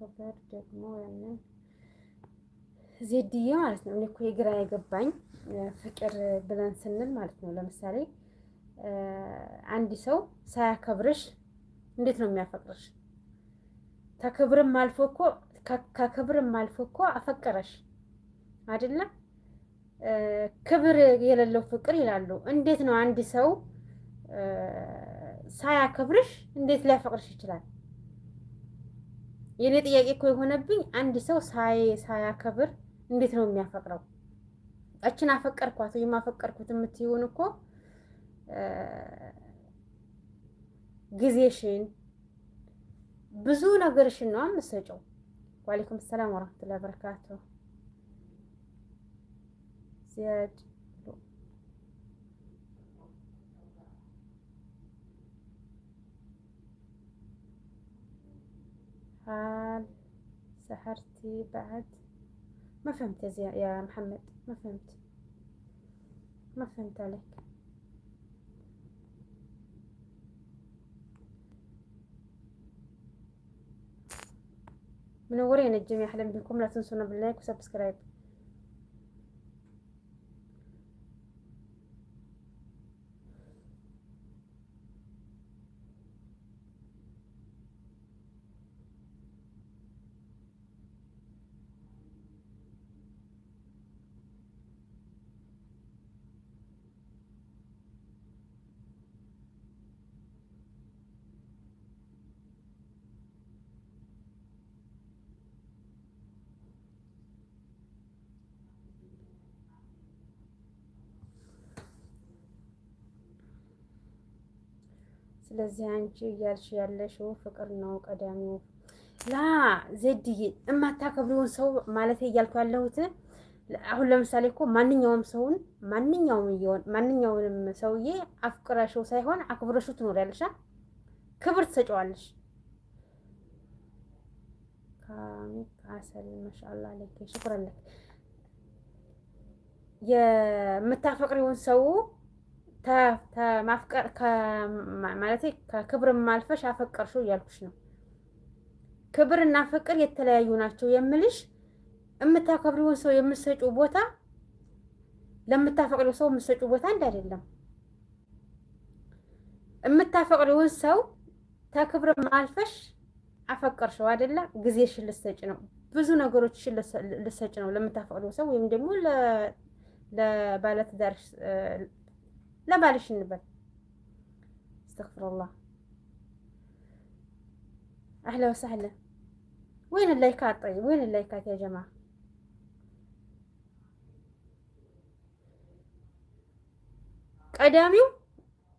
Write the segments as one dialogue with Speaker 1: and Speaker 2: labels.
Speaker 1: ማክበር ደግሞ ያንን ዜድዬ ማለት ነው። እኔ እኮ የግራ የገባኝ ፍቅር ብለን ስንል ማለት ነው። ለምሳሌ አንድ ሰው ሳያከብርሽ እንዴት ነው የሚያፈቅርሽ? ከክብርም አልፎ እኮ ከክብርም አልፎ እኮ አፈቀረሽ አይደለም? ክብር የሌለው ፍቅር ይላሉ። እንዴት ነው አንድ ሰው ሳያከብርሽ እንዴት ሊያፈቅርሽ ይችላል? የኔ ጥያቄ እኮ የሆነብኝ አንድ ሰው ሳያከብር እንዴት ነው የሚያፈቅረው? እችን አፈቀርኳት ወይም አፈቀርኩት የምትይውን እኮ ጊዜሽን ብዙ ነገርሽን ነው የምትሰጪው። وعليكم السلام ورحمة الله وبركاته። ዚያድ هل سحرتي بعد؟ ما فهمت يا محمد، ما فهمت، ما فهمت عليك. منورين الجميع، اهلا بكم. لا تنسونا بال like و subscribe. ስለዚህ አንቺ እያልሽ ያለሽው ፍቅር ነው ቀዳሚው። لا ዜድዬ እማታከብሪውን ሰው ማለት እያልኩ ያለሁት አሁን ለምሳሌ እኮ ማንኛውም ሰውን ማንኛውንም ሰውዬ አፍቅረሽው ሳይሆን አክብረሽው ትኖሪያለሽ። ክብር ትሰጪዋለሽ። كلامك عسل ما شاء الله عليك شكرا لك። የምታፈቅሪውን ሰው ማፍቀር ማለት ከክብር ማልፈሽ አፈቀርሽው እያልኩሽ ነው። ክብርና ፍቅር የተለያዩ ናቸው የምልሽ የምታከብሪውን ሰው የምትሰጪው ቦታ ለምታፈቅሪው ሰው የምትሰጪው ቦታ አንድ አይደለም። የምታፈቅሪውን ሰው ተክብር ማልፈሽ አፈቀርሽው አይደለ? ጊዜሽን ልትሰጪ ነው፣ ብዙ ነገሮችሽን ልትሰጪ ነው ለምታፈቅሪው ሰው ወይም ደግሞ ለባለትዳርሽ ለባልሽ እንበል። أستغفر الله። أهلا وسهلا። وين اللايكات؟ طيب وين اللايكات يا جماعة؟ ቀዳሚው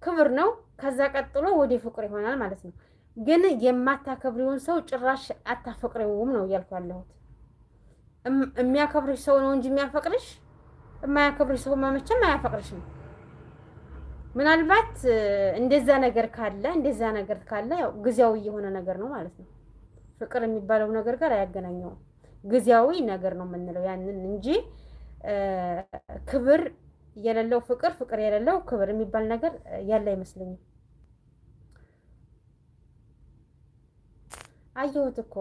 Speaker 1: ክብር ነው። ከዛ ቀጥሎ ወደ ፍቅር ይሆናል ማለት ነው። ግን የማታከብሪውን ሰው ጭራሽ አታፈቅሪውም ነው እያልኩ ያለሁት። የሚያከብርሽ ሰው ነው እንጂ የሚያፈቅርሽ የማያከብርሽ ሰው መቼም አያፈቅርሽም። ምናልባት እንደዛ ነገር ካለ እንደዛ ነገር ካለ ያው ጊዜያዊ የሆነ ነገር ነው ማለት ነው። ፍቅር የሚባለው ነገር ጋር አያገናኘውም። ጊዜያዊ ነገር ነው የምንለው ያንን እንጂ ክብር የሌለው ፍቅር፣ ፍቅር የሌለው ክብር የሚባል ነገር ያለ አይመስለኝም። አየሁት እኮ።